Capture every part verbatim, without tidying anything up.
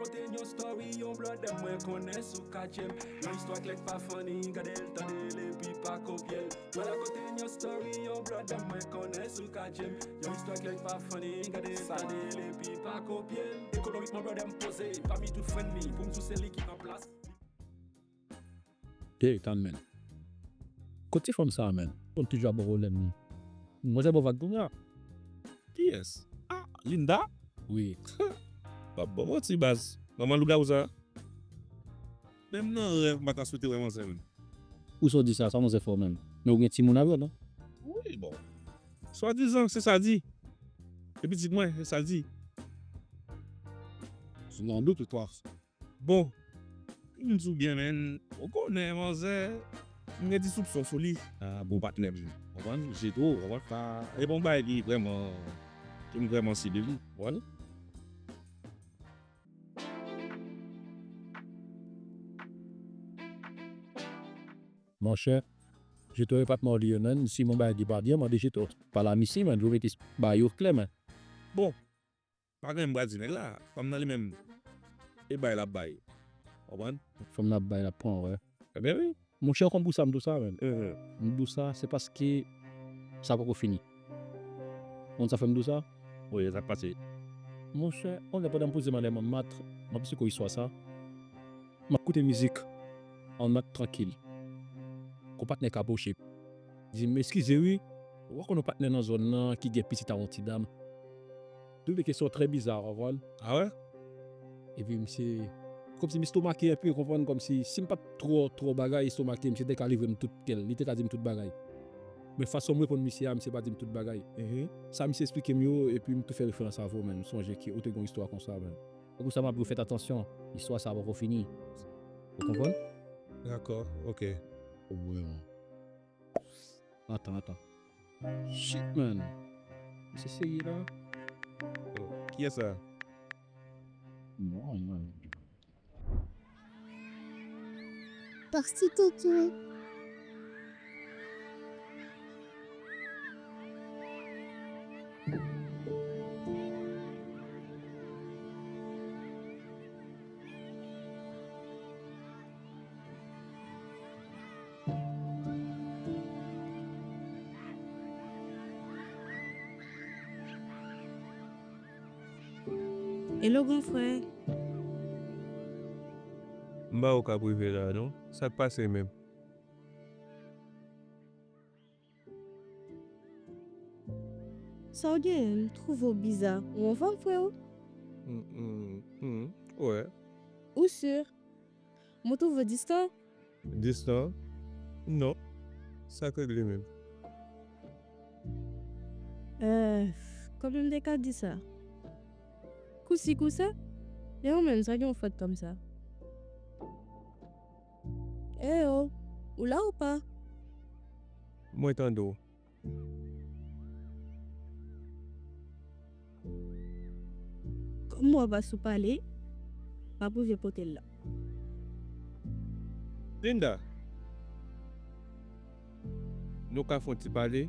Kote yon story yon blòdè mwen konnen sou katye m. Yon istwa klè k pa funny, gade l, tande l epi pa kopye l. Mwen la kote yon story yon blòdè mwen konnen sou katye m. Yon istwa klè k pa funny, gade l, tande l epi pa kopye l. Ekonomikman blòdè m poze, pami tout frenn li, pou m di w se li ki an plas. Ey, tann, menn. Kot ti fanm sa a, menn? Konn toujou ap ba w pwoblèm, li. Manzè ba w vag kounye a. Kiyès? Ah, Linda? Wi. M ap ba w manti, baz. Manman lougawou sa a. Menm nan rèv, m pa ta swete wè manzè, menn. Ou sa w di sa, sa manzè fè w menm? Men ou gen timoun avè l, non? Wi, bon. Swadizan, se sa l di. E pitit mwen, se sa l di. Sou nan dout ou twa. Bon, m di w byen, menn, ou konnen, manzè, m gen ti soupson sou li. Ah, bon patnè m, ou konprann? Jetro, ou konprann? Sa e pa yon bagay ki vrèman, ki m vrèman si de li, ou konprann? Monchè, Jetro e pa t mò li ye, non, si m yon bagay ki pa byen, mande Jetro. Pa la misi, menn, dwe mete bagay yo klè, menn. Bon, pa gen m pral di nèg la. Fanm nan li menm, e bay l ap bay. Konprann? Fanm nan ap bay, l ap pran, wè. Ebyen wi. Monchè, ou konn pou sa m di w sa, menn. Mhm. M di w sa, se paske sa poko fini. Ou konn sa fè m di w sa? Wi, sa k pase? Monchè, on lè pandan m poze m anlè m ap mat, m ap eseye istwa sa. M ap koute mizik, an mat trankil. Gon patnè k apwoche. Di m, "Eskize wi, ou pa konn yon patnè nan zòn nan ki gen pitit a yon ti dam?" Tout de kesyon trè biza, ou konprann? Ah wè? Epi misye, kòmsi m estomake enpe, ou konprann, kòmsi si m pa t twò, twò bagay, estomake, misye te ka livre m tout kè l, li te ka di m tout bagay. Men fason m reponn misye a, misye pa di m tout bagay. Mhm. Sa misye esplike m yo, epi m tou fè referans avè w, men m sonje ke ou te gen yon istwa konsa, men. Se pou sa m ap di w fèt atansyon. Istwa sa a poko fini. Ou konprann? Dakò, ok. Wi, man. Atann, atann. Shit, man. Se serye la? Oh, kiyès sa? Non, man. Pastè Toto. Hello, gran frè. M pa wè w k ap rive la, non. Sa k pase menm? Sa w genyen? M twouve w biza. Ou anfòm, freo? Mm, mm, mm, wè. Ou si? Mwen twouve w distan. Distan? Non. Sa k regle menm? Eh, kòman m te ka di sa? Kou si kou sa? E ou menm, sa gen yon fòt kòm sa? Eh oh, ou la ou pa? Mwen tande w. Kòm w ap sou pale, m ap rive pote l la. Linda, nou ka fè yon ti pale?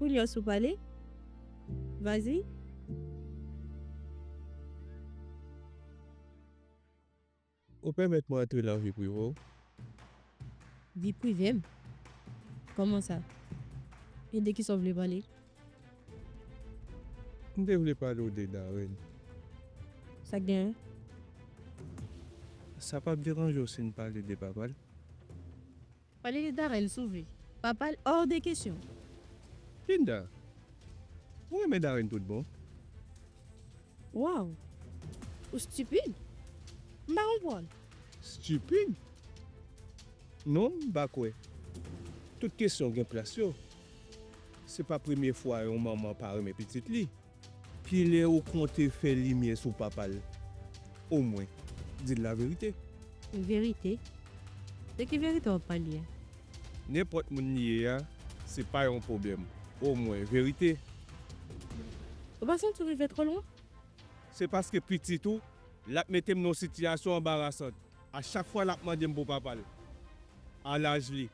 Kounye a w sou pale? Vas-y. Ou pèmèt mwen antre nan vi prive w? Vi prive m? Kòman sa? E de kisa w vle pale? M te vle pale w de Darren. Sa k genyen? Sa p ap deranje w si n pale de papa l? Pale de Darren, souple. Papa l, hors de question. Linda, ou renmen Darren tout bon? Waw! Ou stipid! M pa konprann. Stipid? Non, m pa kwè. Tout kesyon gen plas yo. Se pa premye fwa yon manman pa renmen pitit li. Kilè ou konte fè limyè sou papa l? Omwen, di l laverite. Verite? De ki verite w ap pale a? Nenpòt moun li ye a, se pa yon pwoblèm. Omwen, verite. Ou pa santi w rive twò lwen? Se paske pitit ou, l ap mete m nan yon sitiyasyon anbarasant. A chak fwa l ap mande m pou papa l, a laj li,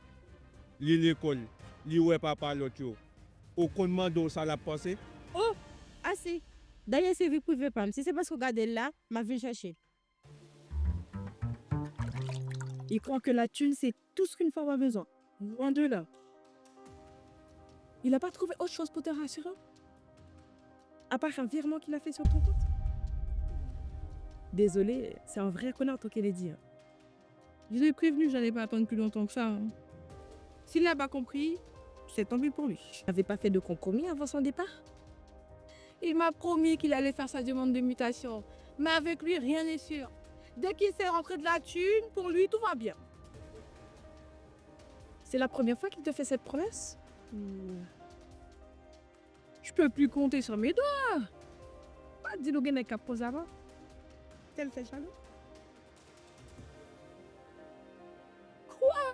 li lekòl, li wè papa lòt yo. Ou konn mande w sa l ap panse? Oh, ase! Dayè, se vi prive pa m. Si se paske w gade l la, m ap vin chèche l. Il croit que la thune, c'est tout ce qu'une femme a besoin. Loin de là. Il n'a pas trouvé autre chose pour te rassurer? À part un virement qu'il a fait sur ton compte? Désolé, c'est un vrai connard, ton Kennedy, hein. Je l'ai prévenu, j'allais pas attendre plus longtemps que ça, hein. S'il n'a pas compris, c'est tant pis pour lui. Vous n'avez pas fait de compromis avant son départ? Il m'a promis qu'il allait faire sa demande de mutation, mais avec lui, rien n'est sûr. Dès qu'il sait rentrer de la thune, pour lui, tout va bien. C'est la première fois qu'il te fait cette promesse? Ou... Je peux plus compter sur mes doigts. Pa di nou gen nèg k ap koze avan. Tel fait jaloux. Quoi?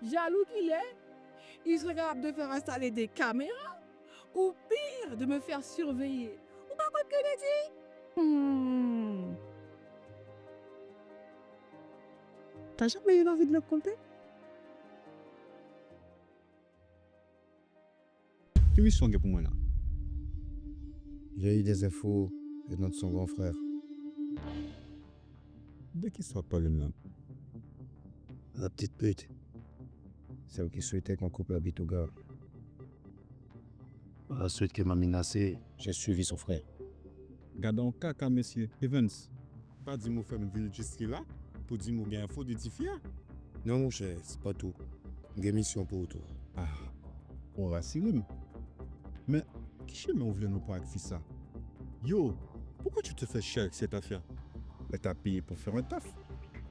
Jaloux qu'il est? Il serait capable de faire installer des caméras ou pire, de me faire surveiller. Ou pa kwè Kennedy? Hmm. T'as jamais eu envie de le compter? Ki misyon w gen pou mwen la? J'ai eu des infos venant de son grand frère. De kisa w ap pale m la? La petite pute, celle qui souhaitait qu'on coupe la bite au gars. Par la suite, qu'elle m'a menacé. J'ai suivi son frère. Gade yon kaka, mesye. Evans, pa di m ou fè m vin jiske la pou di m ou gen enfo de tifi a. Non, monchè, se pa tou. M gen misyon pou ou tou. Ah, ou rasire m. Men, ki chemen ou vle nou pran ak fi sa? Yo, pourquoi tu te fais chier avec cette affaire? Elle t'a payé pour faire un taf.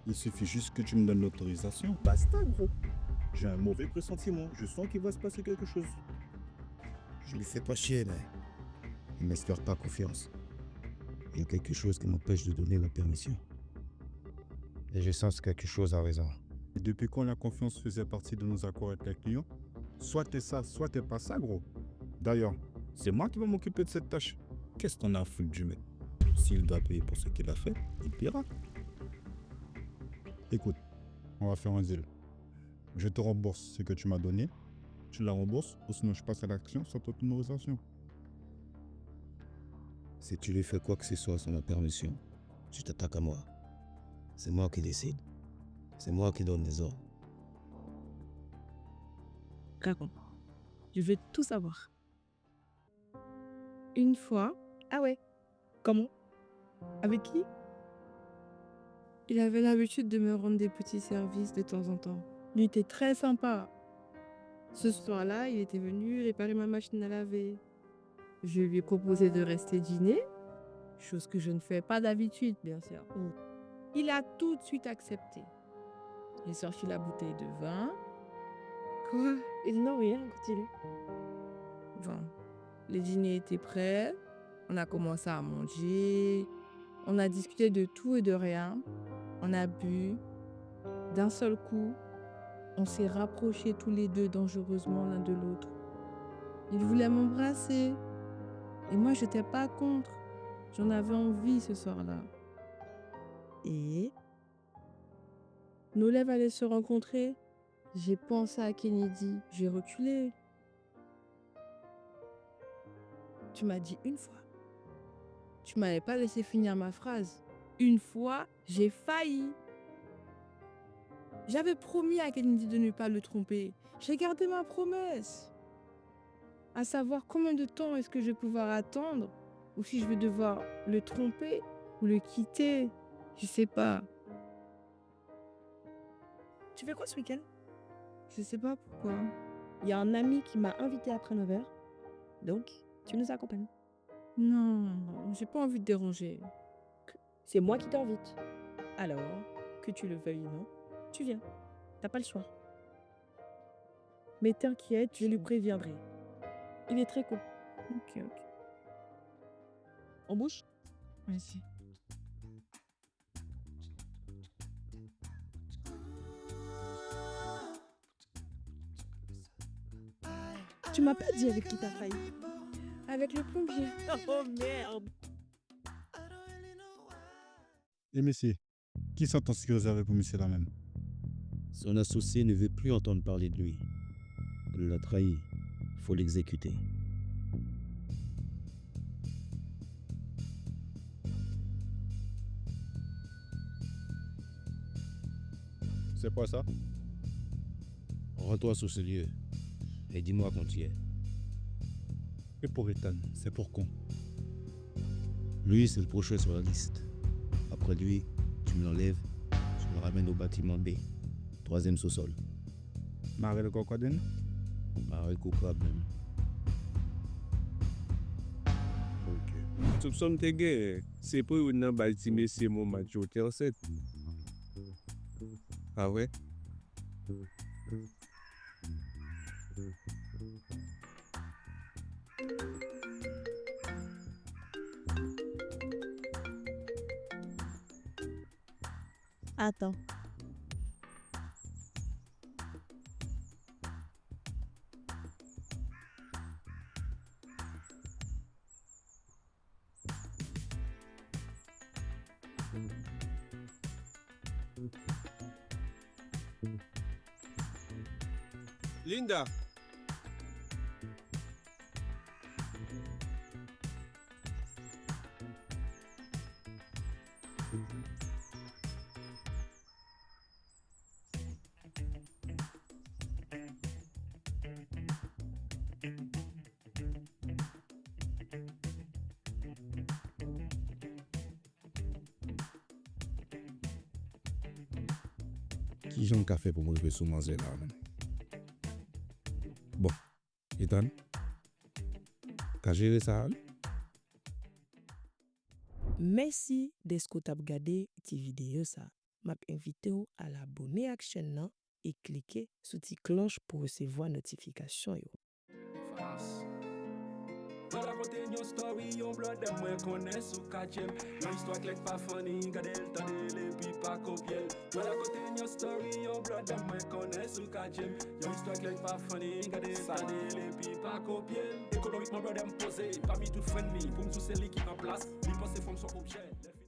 Il suffit juste que tu me donnes l'autorisation. Basta, gros. J'ai un mauvais pressentiment. Je sens qu'il va se passer quelque chose. Je lui fais pas chier, mais il m'inspire pas confiance. Il y a quelque chose qui m'empêche de donner la permission. Et je sens que quelque chose a raison. Et depuis quand la confiance faisait partie de nos accords avec les clients? Soit t'es ça, soit t'es pas ça, gros. D'ailleurs, c'est moi qui vais m'occuper de cette tâche. Qu'est-ce qu'on a à foutre du mec? S'il doit payer pour ce qu'il a fait, il paiera. Écoute, on va faire un deal. Je te rembourse ce que tu m'as donné, tu la rembourses, ou sinon je passe à l'action sans ton autorisation. Si tu lui fais quoi que ce soit sans ma permission, tu t'attaques à moi. C'est moi qui décide. C'est moi qui donne les ordres. Raconte. Je veux tout savoir. Une fois. Ah ouais. Comment? Avec qui? Il avait l'habitude de me rendre des petits services de temps en temps. Il était très sympa. Ce soir-là, il était venu réparer ma machine à laver. Je lui ai proposé de rester dîner, chose que je ne fais pas d'habitude, bien sûr. Il a tout de suite accepté. J'ai sorti la bouteille de vin. Quoi? Il n'a rien, continue. Bon, le dîner était prêt. On a commencé à manger. On a discuté de tout et de rien. On a bu. D'un seul coup, on s'est rapprochés tous les deux dangereusement l'un de l'autre. Il voulait m'embrasser. Et moi, j'étais pas contre. J'en avais envie ce soir-là. Et nos lèvres allaient se rencontrer. J'ai pensé à Kennedy. J'ai reculé. Tu m'as dit une fois. Tu m'avais pas laissé finir ma phrase. Une fois, j'ai failli. J'avais promis à Kennedy de ne pas le tromper. J'ai gardé ma promesse. À savoir combien de temps est-ce que je vais pouvoir attendre, ou si je vais devoir le tromper ou le quitter, je sais pas. Tu fais quoi ce week-end? Je sais pas pourquoi. Il y a un ami qui m'a invité après neuf heures, donc tu nous accompagnes. Non, j'ai pas envie de déranger. C'est moi qui t'invite. Alors, que tu le veuilles ou non, tu viens. T'as pas le choix. Mais t'inquiète, je lui préviendrai. Il est très cool. Ok, ok. On bouge? Merci. Tu m'as pas dit avec qui t'as failli. Avec le plombier. Oh merde. E mesye, ki santans ki rezève pou misye la menm? Son associé ne veut plus entendre parler de lui. Il l'a trahi. Faut l'exécuter. C'est quoi ça ? Rends-toi sur ce lieu et dis-moi quand tu y es. Et pour Ethan, c'est pour quand ? Lui, c'est le prochain sur la liste. Après lui, tu me l'enlèves, tu me ramènes au bâtiment B, troisième sous-sol. Mare l kou kòden? Mare l kou krab menm. Ok. Soupson m te genyen, se pou youn nan bay ti mesye Momat yo kè ansent. Pa vre? Atan. Linda. Kijan m ka fè pou m rive sou manzè la menm? Bon, Ethan, ka jere sa a wi. Mèsi dèske w t ap gade ti videyo sa. M ap envite w al abone ak chèn nan e klike sou ti klòch pou w resevwa notifikasyon yo. Mwen rakonte yon story, yon blòdè mwen konnen si w ka tchè m. Yon istwa klè k pa funny, gade l, tande l epi pa kopye l. Mwen rakonte yon story, yon blòdè mwen konnen si w ka tchè m. Yon istwa klè k pa funny, gade l, tande l epi pa kopye l. Ekonomikman blòdè m poze, pami tout fren li, pou m di w se li ki an plas. Li panse fanm se yon objè.